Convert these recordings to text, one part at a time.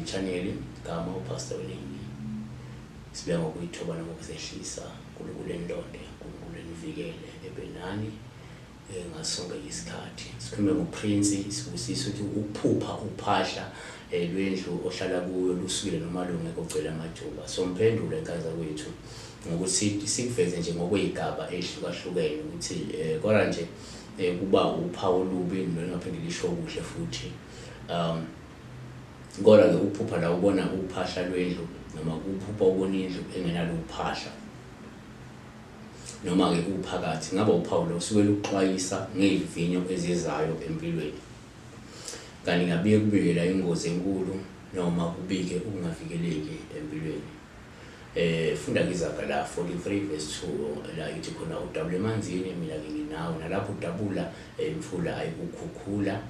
kwi-channel gama uPastor Winnie. Sibeka ngokuyithoba nangokuzehlisa uNkulunkulu enilonde, uNkulunkulu enivikele ebe nani ngaso sonke isikhathi. Sikhulume ngoPrince Sibusiso ukuthi ukuphupha uphahla lwendlu ohlala kuyo lusukile noma lungekho ugcwele amajuba. Somphendula inkaza kwethu ngokuthi sikuveze nje ngokwey'gaba ey'hlukahlukene ukuthi kodwa nje kuba uphawu olubi nolungaphinde lisho okuhle futhi. Kodwa-ke ukuphupha la ubona uphahla lwendlu noma ukuphupha ubona indlu engenalo uphahla noma-ke uphakathi ngaba uphawu lo suke luxwayisa ngey'vivinyo ezizayo empilweni. Kanti ngabiye kubike la ingozi enkulu noma kubike ukungavikeleki empilweni. Funda ke iZaga la 43 verse 2 la ithi khona udabula emanzini mina ke nginawe nalapho udabula imfula ayikukhukhula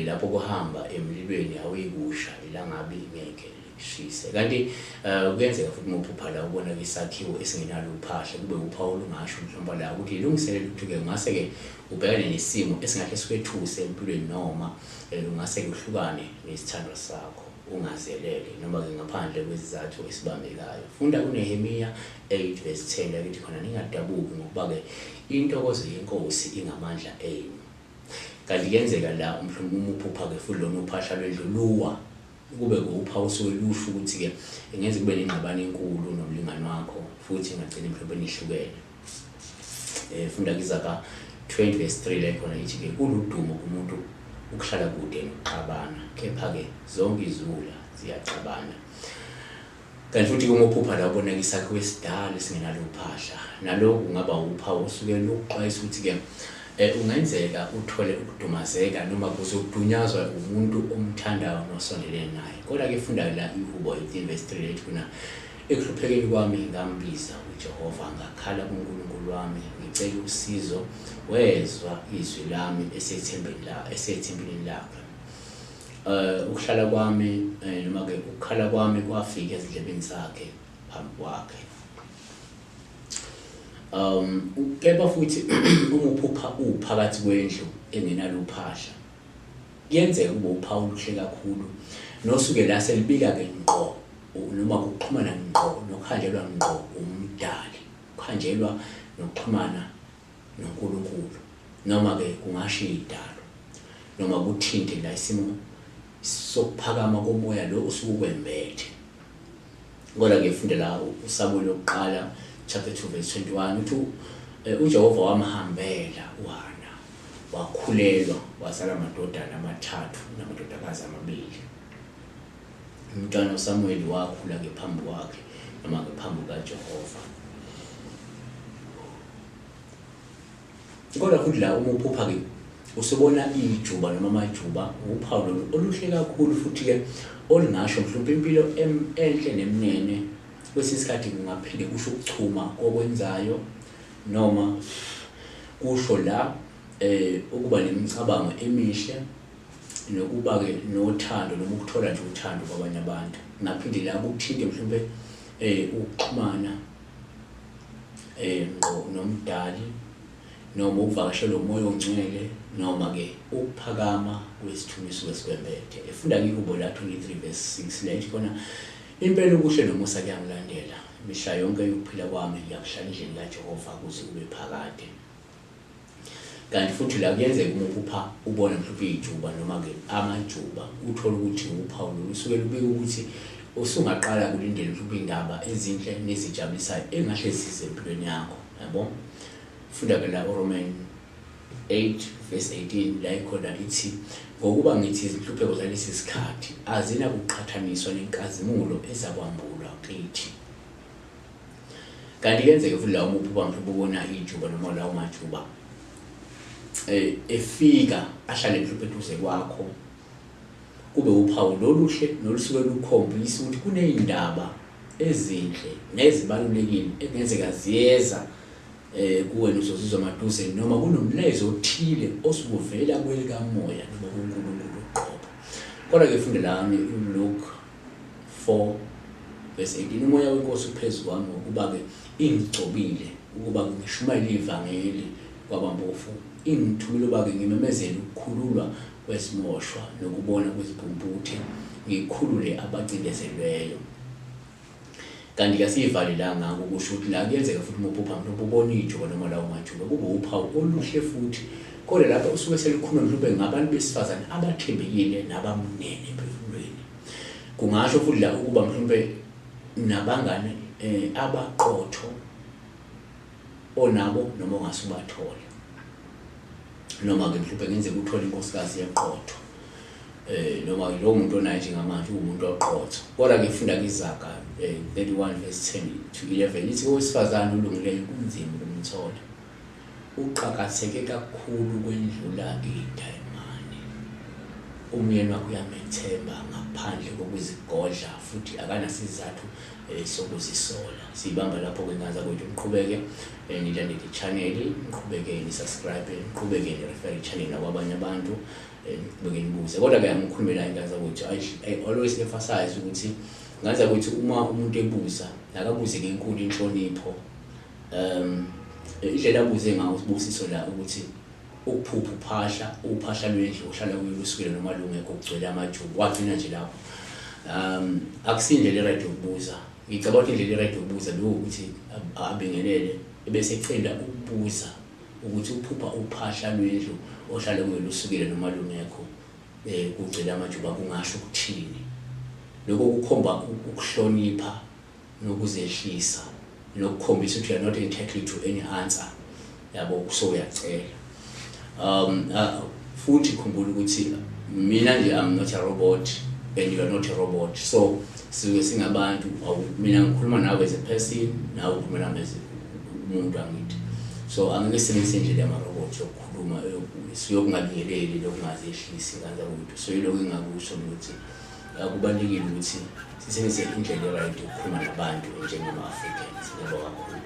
lapho kuhamba emlilweni awuyikusha ilangabi ngeke likushise. Kanti kuyenzeka futhi uma uphupha la ubona ke isakhiwo esingenalo uphahla kube uphawu olungasho mhlawumbe la ukuthi ilungiselele ukuthi ke ungase ke ubhekane nesimo esingahle sikwethuse empilweni noma ungase ke uhlukane nesithandwa sakho ungazelele noma-ke ngaphandle kwesizathu esibambekayo. Funda kuNehemiya 8 verse 10 la kithi khona ningadabuki ngokuba-ke intokozo yeNkosi ingamandla enu. Kanti kuyenzeka la mhlawumbe uma uphupha-ke futhi lona uphahla lwendlu luwa kube uphawu osuke lusho ukuthi-ke ingenza kube nengxabano enkulu nomlingani wakho futhi ingagcina mhlawumbe nihlukene. Funda kwiZaga 20 verse 3 la khona ithi-ke kuludumo kumuntu ukuhlala kude nokuxabana kepha-ke zonke iziwula ziyaxabana. Kanti futhi uma uphupha la ubona isakhiwo esidala esingenalo uphahla nalokhu kungaba uphawu osuke lukuxwayisa ukuthi-ke ungenzeka uthole ukudumazeka noma kuzodunyazwa umuntu omthandayo nosondelene naye. Kodwa-ke funda la iHubo 18 verse 3 lethi kuna ekuhluphekeni kwami ngambiza uJehova ngakhala kuNkulunkulu wami ngicela usizo wezwa izwi lami esethembeni la esethempelini lakhe. Ukuhlala kwami noma ke ukukhala kwami kwafika ezindlebeni zakhe phambi kwakhe. Kepha futhi uma uphupha uphakathi kwendlu engenalo uphahla kuyenzeka kube uphawu oluhle kakhulu nosuke la selibika-ke ngqo noma kuxhumana ngqo nokuhanjelwa ngqo umdali kuhanjelwa nokuxhumana noNkulunkulu noma-ke kungasho iy'dalo noma kuthinte la isimo sokuphakama komoya lo osuke ukwembethe. Kodwa-ke funda la uSamuweli wokuqala chapter 2 verse 21 uthi uJehova wamhambela uHana wakhulelwa wazala amadodana amathathu namadodakazi amabili. Umntwana uSamuweli wakhula-ke phambi kwakhe noma-ke phambi kukaJehova. Kodwa futhi la uma uphupha-ke usubona ijuba noma amajuba uphawu lolu oluhle kakhulu futhi-ke olungasho mhlawumbe impilo enhle nemnene kwesinye isikhathi kungaphinde kusho ukuchuma kokwenzayo noma kusho la ukuba nemicabango emihle nokuba-ke nothando noma ukuthola nje uthando kwabanye abantu. Kungaphinde la kuthinte mhlawumbe ukuxhumana ngqo nomdali noma ukuvakashelwa umoya ongcwele noma-ke ukuphakama kwesithunywa esuke sikwembethe. Efunda iHubo la 23 verse 6 la ithi khona impela ubuhle nomusa kuyangilandela mihla yonke yokuphila kwami ngiyakuhlala endlini kaJehova kuze kube phakade. Kanti futhi la kuyenzeka uma uphupha ubona mhlawumbe iy'juba noma-ke amajuba uthole ukuthi uphawu lolu lusuke lubika ukuthi usungaqala kulindele mhlawumbe iy'ndaba ezinhle nezijabulisayo engahle zize empilweni yakho yabo. Funda-ke la uRoman 8 verse 18 la ikhona ithi ngokuba ngithi izinhlupheko zalesi sikhathi azinakuqhathaniswa nenkazimulo ezakwambulwa kithi. Kanti kuyenzeka futhi la uma uphupha mhlawumbe ubona ijuba noma lawo majuba efika ahlale mhlawumbe eduze kwakho kube uphawu loluhle nolusuke lukhombisa ukuthi kuney'ndaba ezinhle nezibalulekile ekungenzeka ziyeza kuwena uzozizwa maduze noma kunomlayezo othile osuke uvela kwelikamoya noma kuNkulunkulu uqobo. Kodwa-ke fundelani uLuke 4 verse 18 umoya wenkosi uphezu kwami ngokuba-ke ingigcobile ukuba ngishumayele ivangeli kwabampofu ingithumile uba-ke ngimemezele ukukhululwa kwezimoshwa nokubona kwezimpumputhe ngikhulule abacindezelweyo. Kanti ke asiyivalelanga ukusho ukuthi la kuyenzeka futhi uma uphupha mhlawumbe ubona ijuba noma lawo majuba kube uphawu oluhle futhi, kodwa lapho usuke selikhuluma mhlawumbe ngabantu besifazane abathembekile nabamnene emphefumulweni. Kungasho futhi la ukuba mhlawumbe nabangane abaqotho onabo noma ongase ubathole, noma-ke mhlawumbe kungenzeka uthole inkosikazi eqotho, noma lowo muntu onaye njengamanje uwumuntu oqotho. Kodwa-ke funda kwiZaga 31 verse 10 to 11, ithi owesifazane olungileyo kunzima ukumthola, uqakatheke kakhulu kwendlula idayimane. Umyeni wakho uyamethemba ngaphandle kokuzigodla futhi akanasizathu sokuzisola. Siyibamba lapho-ke ngane zakwethu, niqhubeke nilandele i-channel, niqhubeke ni-subscribe, niqhubeke ni-refer i-channel nakwabanye abantu, niqhubeke nibuze. Kodwa-ke angikhulume la, ingane zakwethu, I always emphasize ukuthi, ngane zakwethu, uma umuntu ebuza, akabuze ngenkulu inhlonipho. Indlela abuze ngawo uSibusiso la ukuthi ukuphupha uphahla, uphahla lwendlu ohlala kuyo lusukile noma lungekho, kugcwele amajuba, wagcina nje lapho. Akusindlela e-right yokubuza. Ngicabanga ukuthi indlela e-right yokubuza bekuwukuthi abingelele ebese ecela ukubuza ukuthi uphupha uphahla lwendlu ohlala kuyo lusukile noma lungekho, kugcwele amajuba, kungasho ukuthini. Lokho kukhomba ukuhlonipha nokuzehlisa nokukhombisa ukuthi you are not entitled to any answer, yabo, so uyacela. Futhi khumbula ukuthi mina nje I'm not a robot and you are not a robot, so sisuke singabantu. Mina ngikhuluma nawe as a person, nawe ukhuluma nami as umuntu, angithi? So angeke sisebenzise indlela yama-robot yokukhuluma, siyokungabingeleli, lokungazehlisi, ngane zakwethu. So yiloko engingakusho ukuthi kubalulekile ukuthi sisebenzise indlela e-right yokukhuluma nabantu njengama-Africans. Ngiyabonga kakhulu.